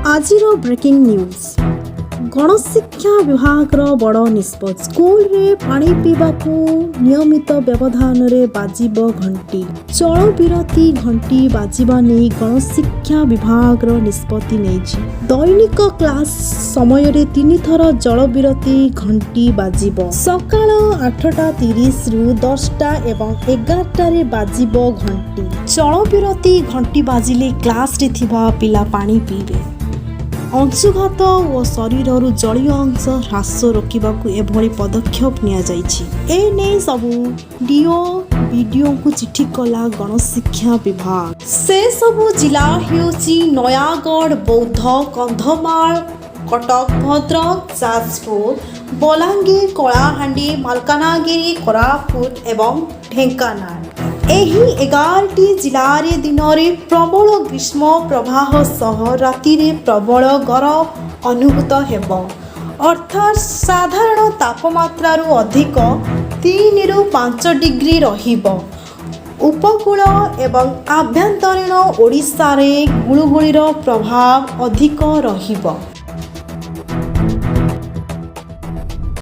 ଆଜିର breaking news. ଗଣଶିକ୍ଷା ବିଭାଗର ବଡ଼ ନିଷ୍ପତ୍ତି। ସ୍କୁଲରେ ପାଣି ପିଇବାକୁ ନିୟମିତ ବ୍ୟବଧାନରେ ବାଜିବ ଘଣ୍ଟି। ଜଳବିରତି ଘଣ୍ଟି ବାଜିବା ନେଇ ଗଣଶିକ୍ଷା ବିଭାଗର ନିଷ୍ପତ୍ତି ନେଇଛି। ଦୈନିକ କ୍ଲାସ ସମୟରେ ତିନିଥର ଜଳବିରତି ଘଣ୍ଟି ବାଜିବ। ସକାଳ 8:30ରୁ 10ଟା ଏବଂ 11ଟାରେ ବାଜିବ ଘଣ୍ଟି। ଜଳବିରତି ଘଣ୍ଟି ବାଜିଲେ କ୍ଲାସରେ ଥିବା ପିଲା ପାଣି ପିଇବେ। ଅଂଶୁଘାତ ଓ ଶରୀରରୁ ଜଳୀୟ ଅଂଶ ହ୍ରାସ ରୋକିବାକୁ ଏଭଳି ପଦକ୍ଷେପ ନିଆଯାଇଛି। ଏ ନେଇ ସବୁ ଡିଓ, ବିଡିଓଙ୍କୁ ଚିଠି କଲା ଗଣଶିକ୍ଷା ବିଭାଗ। ସେସବୁ ଜିଲ୍ଲା ହେଉଛି ନୟାଗଡ଼, ବୌଦ୍ଧ, କନ୍ଧମାଳ, କଟକ, ଭଦ୍ରକ, ଯାଜପୁର, ବଲାଙ୍ଗୀର, କଳାହାଣ୍ଡି, ମାଲକାନଗିରି, କୋରାପୁଟ ଏବଂ ଢେଙ୍କାନାଳ। ଏହି 11ଟି ଜିଲ୍ଲାରେ ଦିନରେ ପ୍ରବଳ ଗ୍ରୀଷ୍ମ ପ୍ରବାହ ସହ ରାତିରେ ପ୍ରବଳ ଗରମ ଅନୁଭୂତ ହେବ। ଅର୍ଥାତ୍ ସାଧାରଣ ତାପମାତ୍ରାରୁ ଅଧିକ 3ରୁ 5 ଡିଗ୍ରୀ ରହିବ। ଉପକୂଳ ଏବଂ ଆଭ୍ୟନ୍ତରୀଣ ଓଡ଼ିଶାରେ ଗୁଳୁଗୁଳିର ପ୍ରଭାବ ଅଧିକ ରହିବ।